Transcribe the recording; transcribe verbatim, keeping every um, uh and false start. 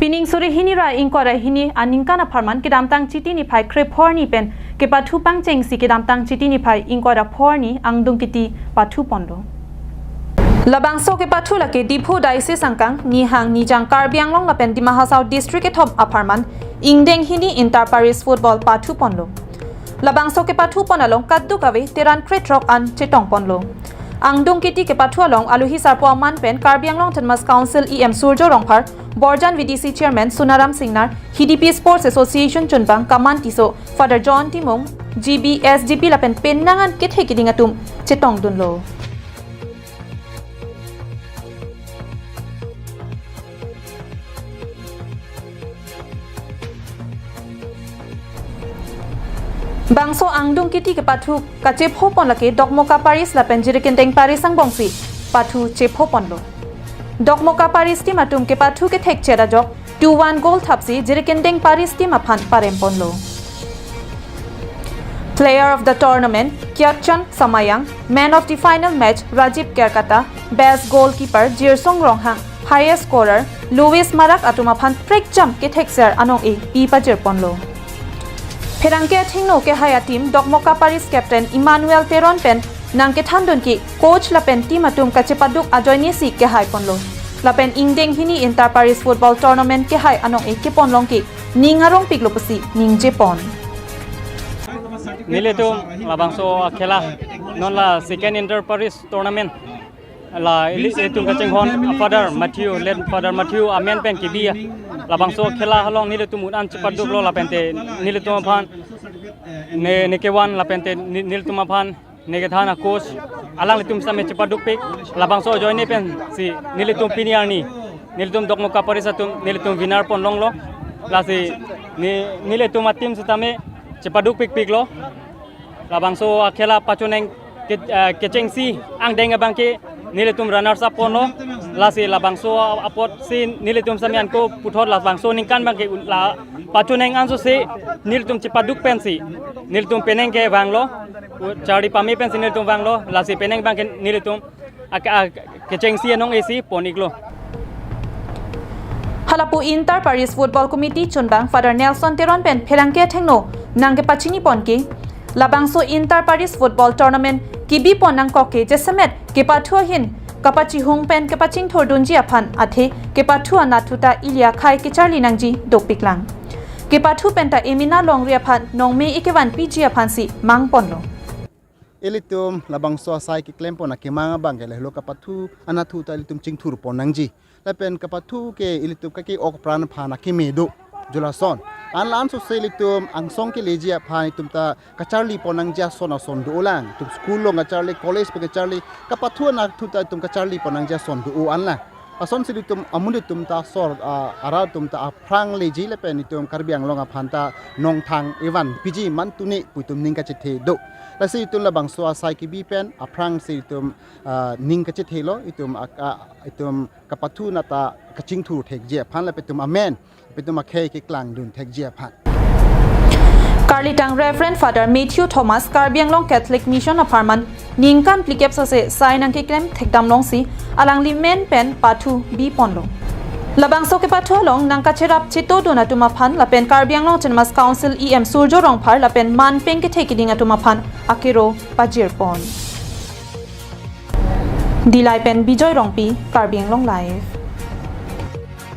Pining suri hini ra ingkoi ra hini aningkan apharman kedamtang Chiti niphai kre phongo arni pen kepathu pangchengsi kedamtang Chiti niphai ingkoi ra phongo arni angdung kiti pathu ponlo. Labangso kepathu lake Diphu Diocese angkang, Nihang, Nijang, Karbi Anglong lapen Dima Hasao District kethom apharman ingdeng hini inter-parish football pathu ponlo. Labangso kepathu pon along kadokave teran krethrok an chetong ponlo. Angdung kiti kepathu along aluhi sarpo aman pen Karbi Anglong Autonomous Council E M Surjo Rongphar, Borjan V D C Chairman Sunaram Singnar, Hidipi Sports Association chunbang Kaman Tisso, Father John Timung, G B, S D P lapen penang an kethe keding atum chetongdunlo. Bangso angdung kiti kepathu kachepho pon lake Dokmoka Parish lapen Jirikindeng Parish angbongsi pathu chepho ponlo. Dokmoka Parish team atum kepathu kethekche ajok two one goal thapsi Jirikindeng Parish team aphan parem ponlo. Player of the tournament, Kyatchan Samayang, man of the final match, Rajiv Kerkata, best goalkeeper, Jirsong Ronghang, highest scorer, Louis Marak atum aphan prekjam kethekser anong-e pi pajir ponlo. Pherangke athengno kehai a-team Dokmoka Parish captain Emmanuel Teron pen nangkethandun ke coach lapen team atum kachepaduk ajoinesi kehai ponlo. Lapen ingdeng hini inter-parish football tournament kehai anong-e kepon long ke ning arongpiklo pusi ningje pon. Nelitum labangso akhela non la second inter-parish tournament. La ili-, itum kachinghon Father Matthew, late Father Matthew amen pen kebi labangso akhela along nelitum un-an chepaduklo lapente nelitum aphan ne, ne kevan lapente ne, nelitum aphan ne kethan a-coach alanglitum same chepadukpik labangso ajoine pensi nelitum pini arni nelitum Dokmoka Parish atum nelitum winner pon longlo. Lasi ne, nelitum a-team setame chepadukpikpiklo. Labangso akhela pachoneng ke, eh, kechengsi angdeng abangke nelitum runners up ponlo. Lasi labangso apotsi nelitum same anke puthot labangso aningkan abangke la pachoneng ansose nelitum chepaduk pensi nelitum penang kevanglo. Charli pame pensi nelitum vanglo. Lasi penang abangke nelitum ak-, ak-, kechengsi anong-esi pon-iklo. Halapu inter-parish football committee chunbang Father Nelson Teron pen pherangke athengno nangkepachini pon ke labangso inter-parish football tournament kebi pon nangkok ke jasemet kepathu ahin kapachihung pen kapachingthurdunji aphan athe kepathu anatthu ta ili akhei kecharli nangji dopiklang. Kepathu penta emena longri aphan nongme ekevan piji aphansi mang ponlo. Ilitum labangso asai keklem pon akemang abangke lahelo kapathu anatthu ta ilitum chingthur pon nangji. Lapen kapathu ke ilitum kake-ok apran aphan akeme do. Jo lason. Anla ansose ilitum angsong keleji aphan itum ta kacharli pon nangji ason ason dolang. Itum school along kacharli, college pen kacharli, kapathu anatthu ta itum kacharli pon nangji ason do anla. Asonsi ilitum amonit atum ta asor, ah, arat atum ta aphrang leji lapen itum Karbi Anglong aphan ta nongthang evan piji man tuni pu itum ning kachethe do. Lasi itum labangso asai kebi pen aphrangsi itum, ah, ning kachethelo itum ak-, ah, itum kapathu nata kachingthur thekji aphan lapen itum amen, lapen itum akhei keklangdun thekji aphan. Karlitang Reverend Father Matthew Thomas, Karbi Anglong Catholic Mission apharman ningkan phlikep sose sai nangkeklem thekdam longsi alangli men pen pathu bi ponlo. Labangso kepathu along nangkacherap chetodun atum aphan lapen Karbi Anglong Autonomous Council E M Surjo Rongphar lapen man pen kethe keding atum aphan akero pajir pon. Dillai pen Bijoy Rongpi, Karbi Anglong Live.